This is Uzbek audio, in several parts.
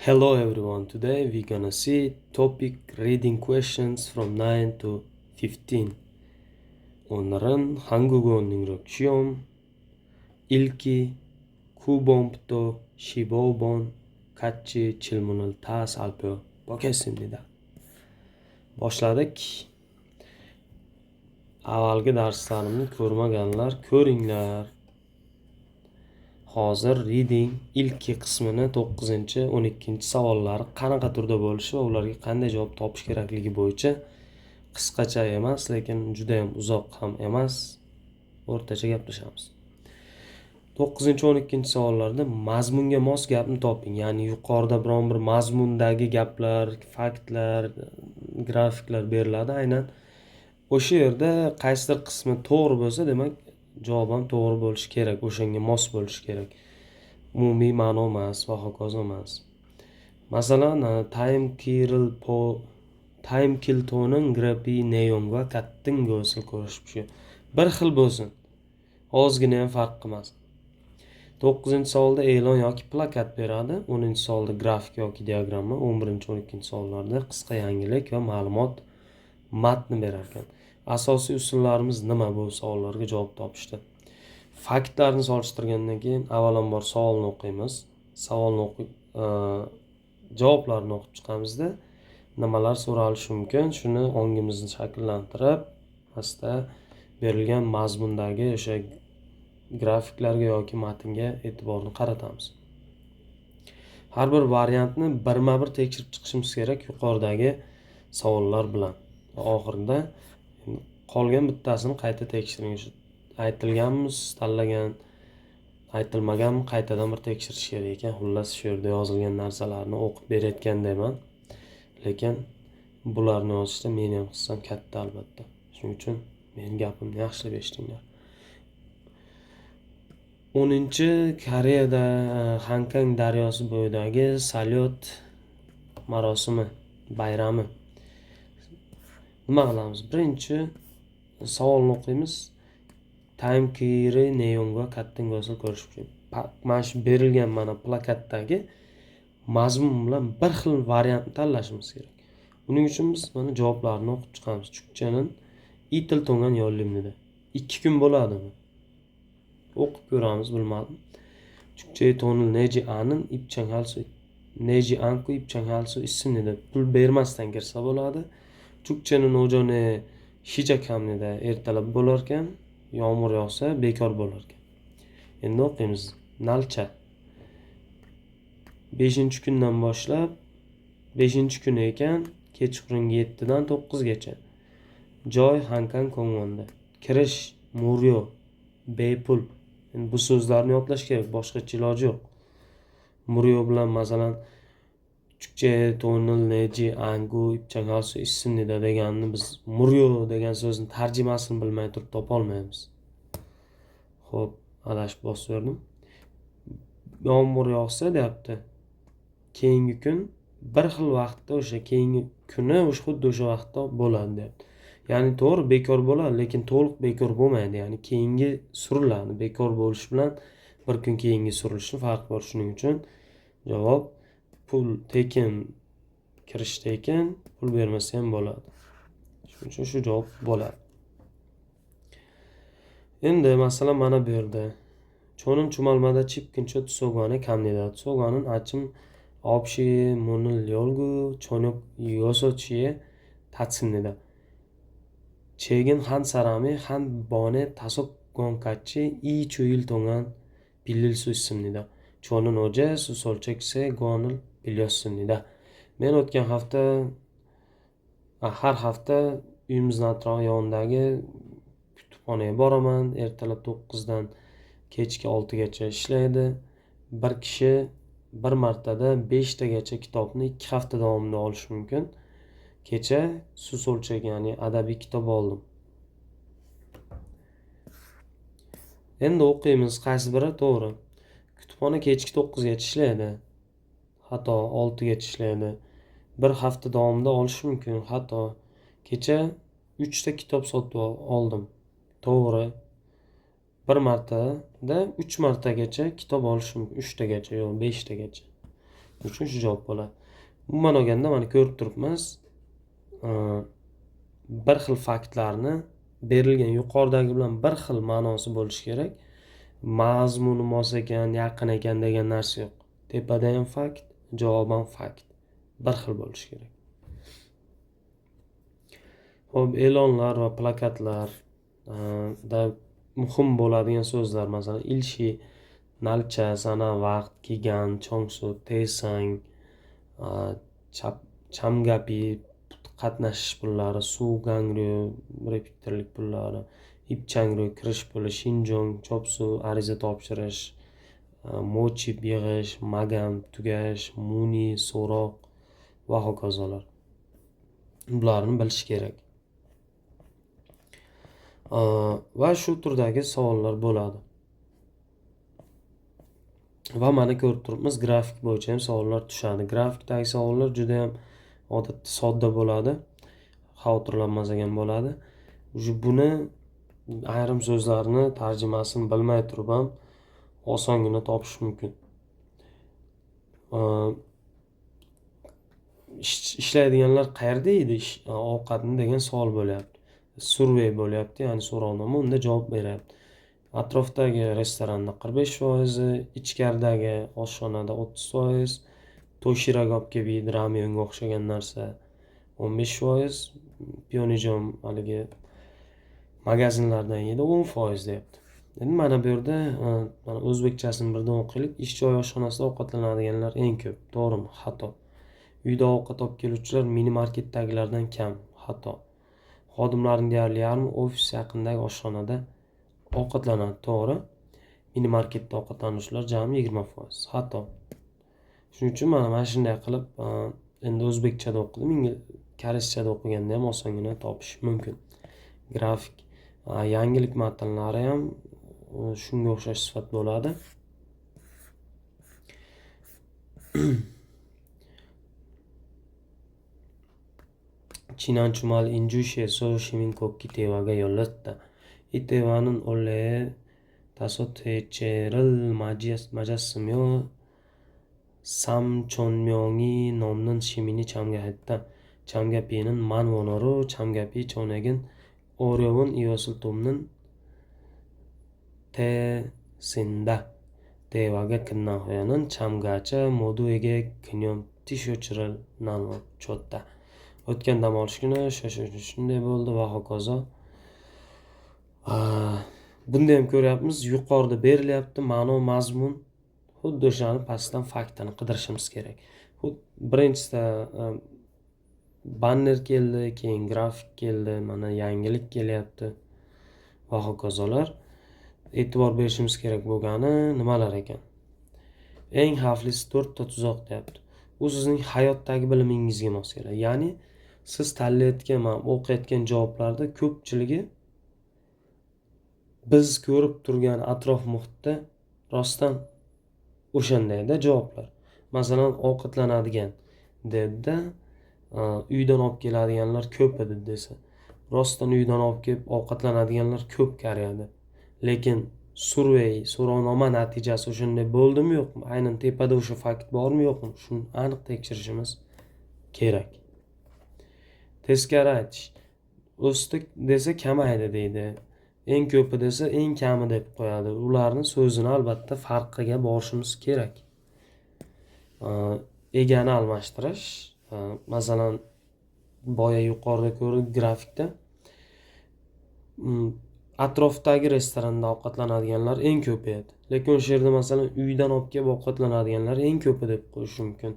Hello everyone, today we're gonna see TOPIK reading questions from 9 to 15. 오늘은 한국어 능력 시험 읽기 9번부터 15번 같이 질문을 다 살펴보겠습니다. Boshladik. Avvalgi darslarimni ko'rmaganlar ko'ringlar. Hozir reading ilki qismini 9, 12 savollari qanaqa turda bo'lishi va ularga qanday javob topish kerakligi bo'yicha qisqacha emas, lekin juda ham uzoq ham emas, o'rtacha gaplashamiz. 9, 12 savollarda mazmunga mos gapni toping. Ya'ni yuqorida biron bir mazmundagi gaplar, faktlar, grafiklar beriladi. Aynan o'sha yerda qaysidir qismi to'g'ri bo'lsa, demak javob ham to'g'ri bo'lishi kerak, o'shanga mos bo'lishi kerak. Umumiy ma'no emas va hokazo emas. Masalan, time kill to'nin grafi 내용과 같은 것을 ko'rishib bir xil bo'lsin. Ozgina ham farq qilmasin. 9-savolda e'lon yoki plakat beradi. 10-savolda grafik yoki diagramma, 11, 12 savollarda qisqa yangilik va ma'lumot matni berar ekan. Asosiy usullarimiz nima bu savollarga javob topishda? Faktlarni solishtirgandan keyin avvalambor savolni o'qiymiz. Savolni o'qib, javoblarni o'qib chiqamizda, nimalar so'ralishi mumkin, shuni ongimizni shakllantirib, asta berilgan mazmundagi o'sha grafiklarga yoki matnga e'tiborni qaratamiz. Har bir variantni birma-bir tekshirib chiqishimiz kerak yuqoridagi savollar bilan. Va oxirida qolgan bittasini qayta tekshiring. Shu aytilganmi, siz tanlagan, aytilmaganmi, qaytadan bir tekshirish kerak ekan. Xullas, shu yerda yozilgan narsalarni o'qib berayotgandayman. Lekin bularni yozishda meni ham hissam katta, albatta. Shuning uchun meni gapimni yaxshilab eshitinglar. 10 Koreyada Xankang daryosi bo'yidagi salyot marosimi, bayrami. Nima qilamiz? Birinchi savolni o'qiymiz. Time 내용과 같은 것을 ko'rish. Mana shu berilgan mana plakatdagi mazmun bilan bir xil variantni tanlashimiz kerak. Buning uchun biz mana javoblarni o'qib chiqamiz. 축제는 이틀 동안 열립니다. 2 kun bo'ladimi? O'qib ko'ramiz, bilmadim. 축제에 돈을 내지 않은 입장할 수 내지 않고 입장할 수 있습니다. Pul bermasdan kirsa bo'ladi. 축제는 오전에 시작합니다. Ertalab bo'lar ekan, yomg'ir yog'sa bekor bo'lar ekan. Endi o'qiymiz. 날짜. 5-kundan boshlab, 5-kuni ekan, kechqurungi 7 dan 9 gacha. Joy Xankang 공원da. Kirish 무료, bepul. Endi bu so'zlarni yodlash kerak, boshqacha iloji yo'q. 무료 bilan, masalan, 축제에 돈을 내지 않고 입장할 수 있습니다 deganini biz 무료 degan so'zni tarjimasini bilmay turib topolmaymiz. Xo'p, adashib bosib yubordim. Yomg'ir yog'sa, deyapti. Keyingi kun bir xil vaqtda, o'sha keyingi kuni o'sha xuddi o'sha vaqtda bo'ladi, deyapti. Ya'ni to'g'ri, bekor bo'ladi, lekin to'liq bekor bo'lmaydi. Ya'ni keyingi suriladi. Bekor bo'lish bilan bir kun keyingi surilishni farqi bor. Shuning uchun javob pul tekin, kirish tekin, pul bermasa ham bo'ladi. Shuning uchun shu javob bo'ladi. Endi, masalan, mana bu yerda 저는 주말마다 집 근처 도서관에 갑니다. 도서관은 아침 9시에 문을 열고 저녁 6시에 닫습니다. 책은 한 사람이 한 번에 다섯 권까지 2주일 동안 빌릴 수 있습니다. 저는 어제 소설책 세 권을 빌렸습니다. Men o'tgan hafta, har hafta uyimizni atrofi yonidagi kutubxonaga boraman. Ertalab 9dan kechki 6gacha ishlaydi. Bir kishi bir martada beshtagacha kitobni 2 hafta davomida olishi mumkin. Kecha 소설책, ya'ni adabiy kitob oldim. Endi o'qiymiz, qaysi biri to'g'ri. Kutubxona kechki 9gacha ishlaydi. Xato, 6gacha ishlaydi. Bir hafta davomida olish mumkin. Xato. Kecha uchta kitob sotib oldim. To'g'ri. Bir martada uch martagacha kitob olish mumkin. Uchtagacha, yo'q, beshtagacha. Uchun shu javob bo'ladi. Umuman olganda mana ko'rib turibmiz, bir xil faktlarni berilgan yuqoridagi bilan bir xil ma'nosi bo'lishi kerak. Mazmuni mos ekan, yaqin ekan degan narsa yo'q. Tepada ham fakt, javob ham fakt. Bir xil bo'lishi kerak. Xo'p, e'lonlar va plakatlar da muhim bo'ladigan so'zlar, masalan, 일시, 날짜, sana, vaqt, 기간, 장소, 대상, 참가비, qatnashish pullari, 수강료, repetitorlik pullari, 입장료, kirish puli, 신청, 접수, ariza topshirish, 모집 yig'ish, 마감, tugash, 문의, so'roq va hokazolar. Bularni bilish kerak. Va shu turdagi savollar bo'ladi. Va mana ko'rib turibmiz, grafik bo'yicha ham savollar tushadi. Grafikdagi savollar juda ham odatda sodda bo'ladi. Xavotirlanmasak ham bo'ladi. Уже buni ayrim so'zlarni tarjimasini bilmay turib ham osongina topish mumkin. Ishlaydiganlar qayerda yeydi ovqatni degan savol bo'lyapti. Survey bo'lyapti, ya'ni so'rovnoma, unda javob beryapti. Atrofdagi restoranda 45%, ichkaridagi oshxonada 30%, 도시락 olib kelib yeydi, ramyonga o'xshagan narsa 15%, 편의점 haligi magazinlardan yeydi 10% deyapti. Endi mana bu yerda mana o'zbekchasini birdan o'qiylik. Ish joyi oshxonasida ovqatlanadiganlar eng ko'p. To'g'rimi? Xato. Uyda ovqat olib keluvchilar mini marketdagilardan kam. Xato. Xodimlarning deyarli yarmi ofis yaqinidagi oshxonada ovqatlanadi. To'g'ri. Mini marketda ovqatlanuvchilar jami 20%. Xato. Shuning uchun mana shunday qilib endi o'zbekchada o'qidim, koreschada o'qiganda ham osongina topish mumkin. Grafik, yangilik matnlari ham shunga o'xshash sifat bo'ladi. 지난 주말 인주시에서 시민 걷기 대회가 열렸다. 이 대회는 올해 5회째를 맞았으며 3,000명이 넘는 시민이 참가했다. 참가비는 10,000원으로 참가비 전액은 어려운 이웃을 돕는 데 쓴다. 대회가 끝난 후에는 참가자 모두에게 기념 티셔츠를 나눠줬다. O'tgan dam olish kuni shunday bo'ldi va hokazo. Bunda ham ko'ryapmiz, yuqorida berilyapti ma'no, mazmun. Xuddi o'shani pastdan faktini qidirishimiz kerak. Birinchisida banner keldi, keyin grafik keldi, mana yangilik kelyapti va hokazolar. E'tibor berishimiz kerak bo'lgani nimalar ekan? Eng xavflisi 4 ta tuzoq deyapti. U sizning hayotdagi bilimingizga mos keladi. Ya'ni siz tanlayotgan, mana o'qiyotgan javoblarda ko'pchiligi biz ko'rib turgan atrof muhitda rostdan o'shandayda javoblar. Masalan, ovqatlanadigan dedi-da, uydan olib keladiganlar ko'p edi desa, rostdan uydan olib kelib ovqatlanadiganlar ko'p Koreyada. Lekin survey, so'rovnoma natijasi o'shanday bo'ldimi yo'qmi? Aynan tepada o'sha fakt bormi yo'qmi? Shuni aniq tekshirishimiz kerak. Teskari aytish. O'sdi desa kamaydi deydi. Eng ko'pi desa eng kami deb qo'yadi. Ularning so'zini albatta farqiga borishimiz kerak. Egani almashtirish, masalan, boya yuqorida ko'rdik grafikda. Atrofdagi restoranda ovqatlanadiganlar eng ko'pi edi. Lekin o'sha yerda masalan uydan olib kelib ovqatlanadiganlar eng ko'pi deb qo'yish mumkin.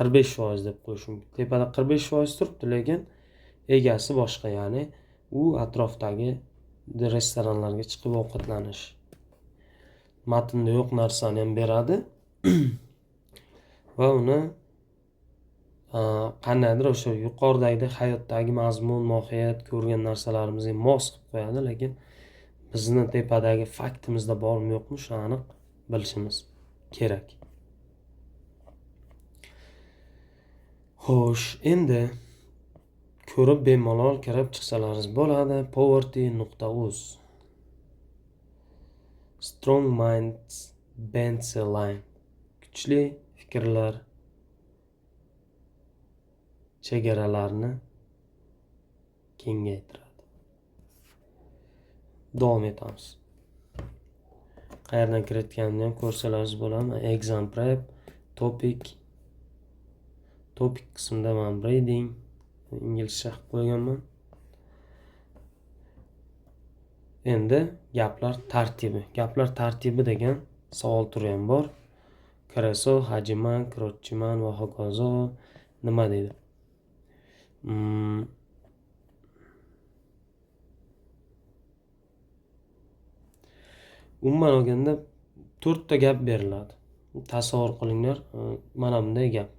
45% deb qo'yish mumkin. Tepada 45% turibdi, lekin egasi boshqa, ya'ni u atrofdagi restoranlarga chiqib ovqatlanish. Matnda yo'q narsani ham beradi va uni qandaydir o'sha yuqoridagi hayotdagi mazmun, mohiyat ko'rgan narsalarimizga mos qilib qo'yadi, lekin bizni tepadagi faktimizda bormi yo'qmi shuni aniq bilishimiz kerak. Xo'sh, endi ko'rib bemalol kirib chiqsalaringiz bo'ladi. Poverty.uz. Strong minds bend the line. Kuchli fikrlar Chegaralarni kengaytiradi. Davom etamiz. Qayerdan kiritganimni ham ko'rsalaringiz bo'ladi. Exam prep, topic, topic qismida man reading inglizcha qilib qo'yganman. Endi gaplar tartibi. Gaplar tartibi degan savol turi ham bor. Kreso, hajiman, krochiman va hokazo nima deydi? Umuman olganda 4 ta gap beriladi. Tasavvur qilinglar, mana bunday gap.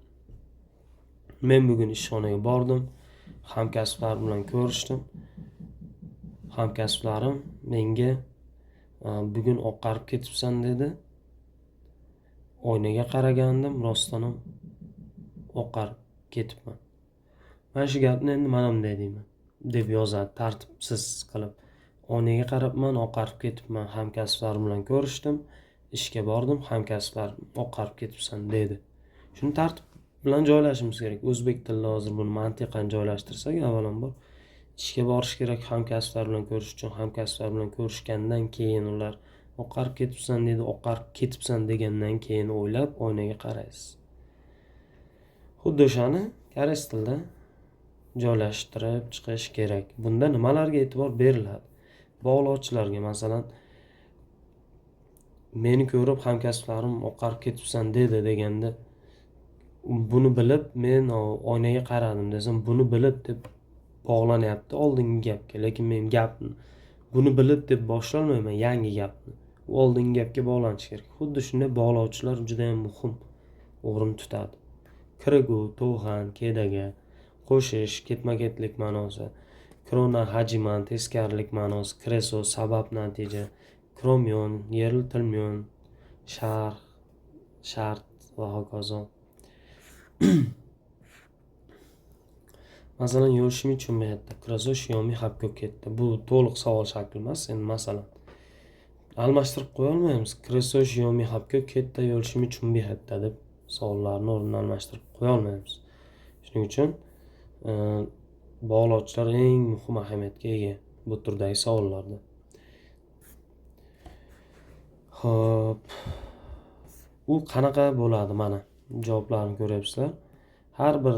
Men bugun ishxonaga bordim, hamkasblar bilan ko'rishdim. Hamkasblarim menga bugun oqarib ketibsan dedi. Oynaga qaragandim, rostdan ham oqarib ketibman. Mana shu gapni endi mana bunday deyman deb yozadi tartibsiz qilib. Oynaga qarabman, oqarib ketibman, hamkasblarim bilan ko'rishdim, ishga bordim, hamkasblarim oqarib ketibsan dedi. Shuni tartib bilan joylashimiz kerak. O'zbek tilida hozir buni mantiqan joylashtirsak, avvalambor ishga borish kerak hamkasblar bilan ko'rishish uchun, hamkasblar bilan ko'rishgandan keyin ular oqarib ketibsan dedi, oqarib ketibsan degandan keyin o'ylab oynaga qaraysiz. Xuddi o'shani koreys tilida joylashtirib chiqish kerak. Bunda nimalarga e'tibor beriladi? Bog'lovchilarga, masalan, meni ko'rib hamkasblarim oqarib ketibsan dedi deganda buni bilib men oynaga qaradim desam, buni bilib deb bog'lanyapti oldingi gapga, lekin men gapni buni bilib deb boshlolmayman yangi gapni. U oldingi gapga bog'lanishi kerak. Xuddi shunday bog'lovchilar juda ham muhim o'rin tutadi. Kirigu, to'g'an, kedaga, qo'shish, ketma-ketlik ma'nosi, krona, hajiman, teskarilik ma'nosi, kreso, sabab, natija, kromyon, yeriltilmyon, sharh, shart va hokazo. Masalan, yoshimi chunmayapti. Kraso Xiaomi habko'p ketdi. Bu to'liq savol shakli emas, endi masalan. Almashtirib qo'ya olmaymiz. Kreso Xiaomi habko'p ketdi, yo'lshimi chunmayapti deb savollarni o'rnini almashtirib qo'ya olmaymiz. Shuning uchun bog'lovchilar eng muhim ahamiyatga ega bu turdagi savollarda. Xo'p. U qanaqa bo'ladi mana javoblarni ko'ryapsizlar. Har bir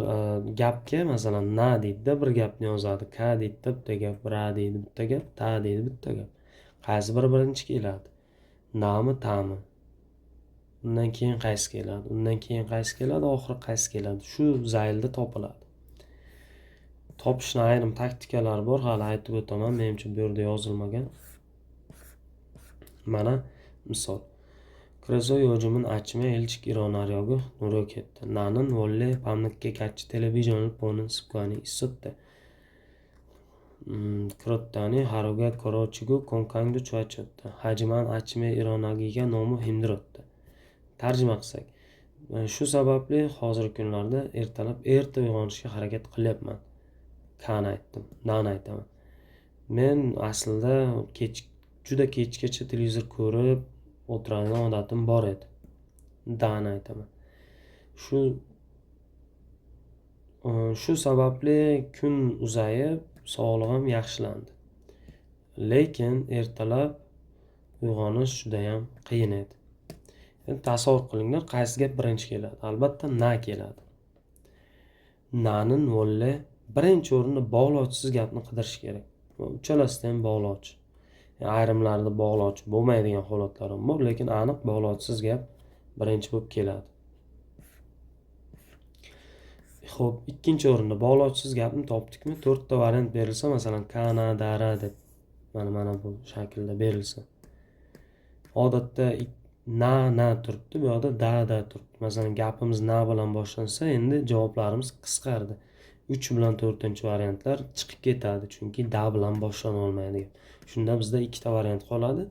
gapga masalan na deydi-da bir gapni yozadi, ka deydi bitta gap, ra deydi bitta gap, ta deydi bitta gap. Qaysi biri birinchi keladi? Nami, tami? Undan keyin qaysi keladi? Undan keyin qaysi keladi? Oxiri qaysi keladi? Shu zaylda topiladi. Topishni ayrim taktikalar bor, hali aytib o'taman, menimcha bu yerda yozilmagan. Mana misol. 그래서 요즘은 아침에 일찍 일어나려고 노력했다. 나는 원래 밤늦게까지 텔레비전을 보는 습관이 있었다. 그렇다니 하루가 걸어지고 건강도 좋아졌다. 하지만 아침에 일어나기가 너무 힘들었다. Tarjima qilsak, shu sababli hozirgi kunlarda ertalab erta uyg'onishga harakat qilyapman. Kani aytdim, nani aytaman. Men aslida kech, juda kechgacha televizor ko'rib o'tiradigan odatim bor edi. Dani aytaman. Shu sababli kun uzayib, sog'lig'im yaxshilandi. Lekin ertalab uyg'onish judayam qiyin edi. Endi tasavvur qilinglar, qaysi gap birinchi keladi? Albatta na keladi. Nanin volle birinchi o'rinda bog'lovchisiz gapni qidirish kerak. Uchalasida ham bog'lovchi. Ayrimlarida bog'lovchi bo'lmaydigan holatlar ham bor, lekin aniq bog'lovchisiz gap birinchi bo'lib keladi. Xo'p, ikkinchi o'rinda bog'lovchisiz gapni topdikmi? 4 ta variant berilsa, masalan, kana, dara deb mana bu shaklda berilsa. Odatda na, na turibdi, bu yoqda da, da turibdi. Masalan, gapimiz na bilan boshlansa, endi javoblarimiz qisqardi. 3 bilan 4-variantlar chiqib ketadi, chunki da bilan boshlana olmaydi. Shunda bizda 2 ta variant qoladi.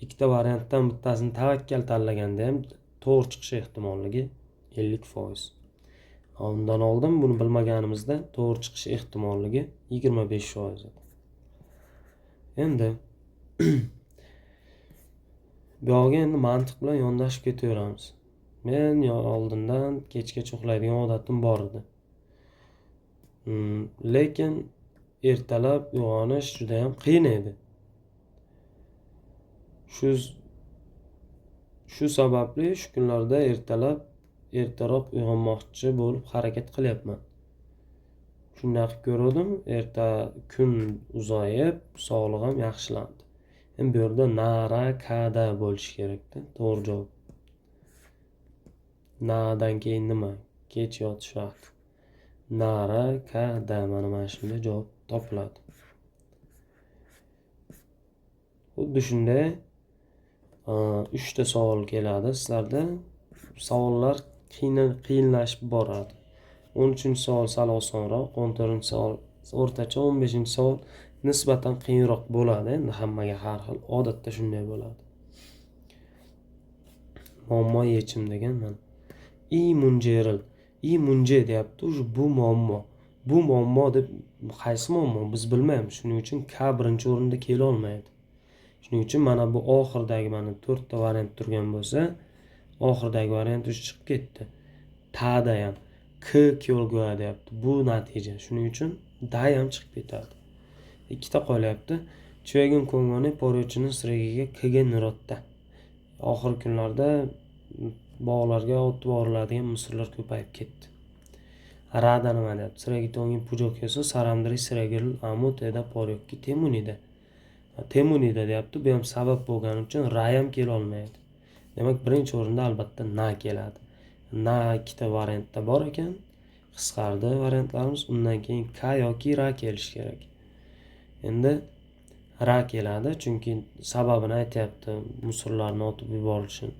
2 ta variantdan bittasini tavakkal tanlaganda ham to'g'ri chiqish ehtimolligi 50%. Undan oldin buni bilmaganimizda to'g'ri chiqish ehtimolligi 25%. Endi bu yoqga endi mantiq bilan yondashib ketaveramiz. Men oldindan kechgacha uxlaydigan odatim bor edi. Lekin ertalab uyg'onish judayam qiyin edi. Shu sababli shu kunlarda ertalab ertaroq uyg'onmoqchi bo'lib harakat qilyapman. Shunday qilib ko'ruvdim, erta kun uzayib, sog'lig'im yaxshilandi. Endi bu yerda narakada bo'lishi kerakda, to'g'ri javob. Nadan keyin nima? Kech yotish vaqti. Narakada, mana shunday javob topiladi. Xuddi shunday 3 ta savol keladi sizlarda. Savollar qiyinlashib boradi. 13-savol sal osonroq, 14-savol o'rtacha, 15-savol nisbatan qiyinroq bo'ladi. Endi hammaga har xil, odatda shunday bo'ladi. Muammo yechim degan mana. 이 문제를, 이 문제 deyapti, уже bu muammo. Bu muammo deb qaysi muammo, biz bilmaymiz. Shuning uchun K birinchi o'rinda kela olmaydi. Shuning uchun mana bu oxiridagi, mana to'rtta variant turgan bo'lsa, oxiridagi variant уже chiqib ketdi. Tada ham K 결과 deyapti. Bu natija. Shuning uchun da ham chiqib ketadi. Ikkita qolyapti. 최근 공원에 버려지는 쓰레기가 크게 늘었다. Oxirgi kunlarda bog'larga otib yuboriladigan musorlar ko'payib ketdi. Rada nima deyapti? 쓰레기통이 부족해서 사람들이 쓰레기를 아무 데나 버렸기 때문이다. 때문이다 deyapti. Bu ham sabab bo'lgani uchun ra ham kela olmaydi. Demak, birinchi o'rinda albatta na keladi. Na ikkita variantda bor ekan. Qisqardi variantlarimiz. Undan keyin K yoki ra kelishi kerak. Endi ra keladi, chunki sababini aytyapti, musorlarni otib yuborilishini.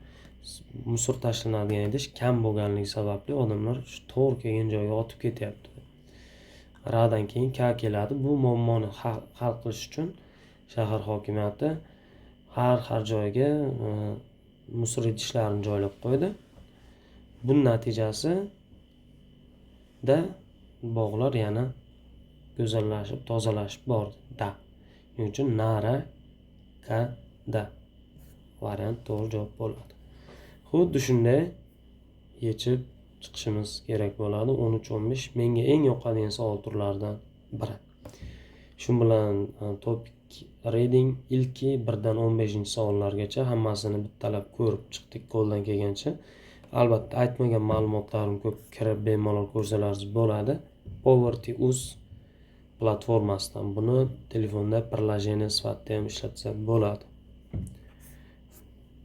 Musor tashlanadigan idish kam bo'lganligi sababli odamlar shu to'g'ri kelgan joyga otib ketyapti. Radan keyin K keladi. Bu muammoni hal qilish uchun shahar hokimiyati har har joyga musor idishlarini joylab qo'ydi. Buning natijasida bog'lar yana go'zallashib, tozalashib bordi. Da. Shuning uchun nara ka da variant to'g'ri javob bo'ladi. Xuddi shunday yechib chiqishimiz kerak bo'ladi. 13, 15 menga eng yoqadigan savol turlaridan biri. Shu bilan TOPIK Reading ilki 1 dan 15-savollargacha hammasini bittalab ko'rib chiqdik qo'ldan kelgancha. Albatta, aytmagan ma'lumotlarim ko'p, kirib bemalol ko'rsalaringiz bo'ladi. Poverty uz platformasidan buni telefonda приложение sifatida ham ishlatsa bo'ladi.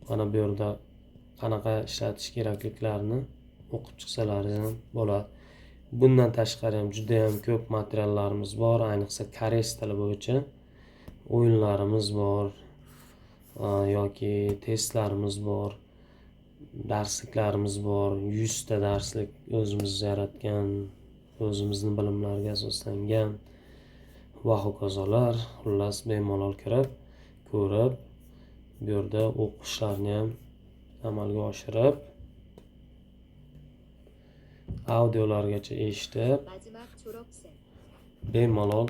Mana bu yerda qanaqa ishlatish kerakliklarini o'qib chiqsalaringiz ham bo'ladi. Bundan tashqari ham judayam ko'p materiallarimiz bor, ayniqsa koreys tili bo'yicha o'yinlarimiz bor yoki testlarimiz bor, darsliklarimiz bor. 100 ta darslik o'zimiz yaratgan, o'zimizni bilimlarga asoslangan va hokazolar. Xullas, bemalol kirib, ko'rib, bu yerda o'qishlarni ham amalga oshirib, audiolargacha eshitib, 마지막 졸업생. Bemalol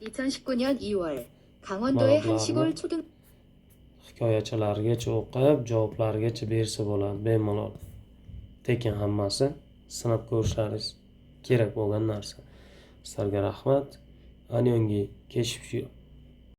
2019년 2월 강원도의 한 시골 초등 hikoyachalargacha o'qib, javoblargacha bersa bo'ladi bemalol. Tekin hammasi, sinab ko'rishlaringiz kerak bo'lgan narsa. Sizlarga rahmat. 안녕히 계십시오.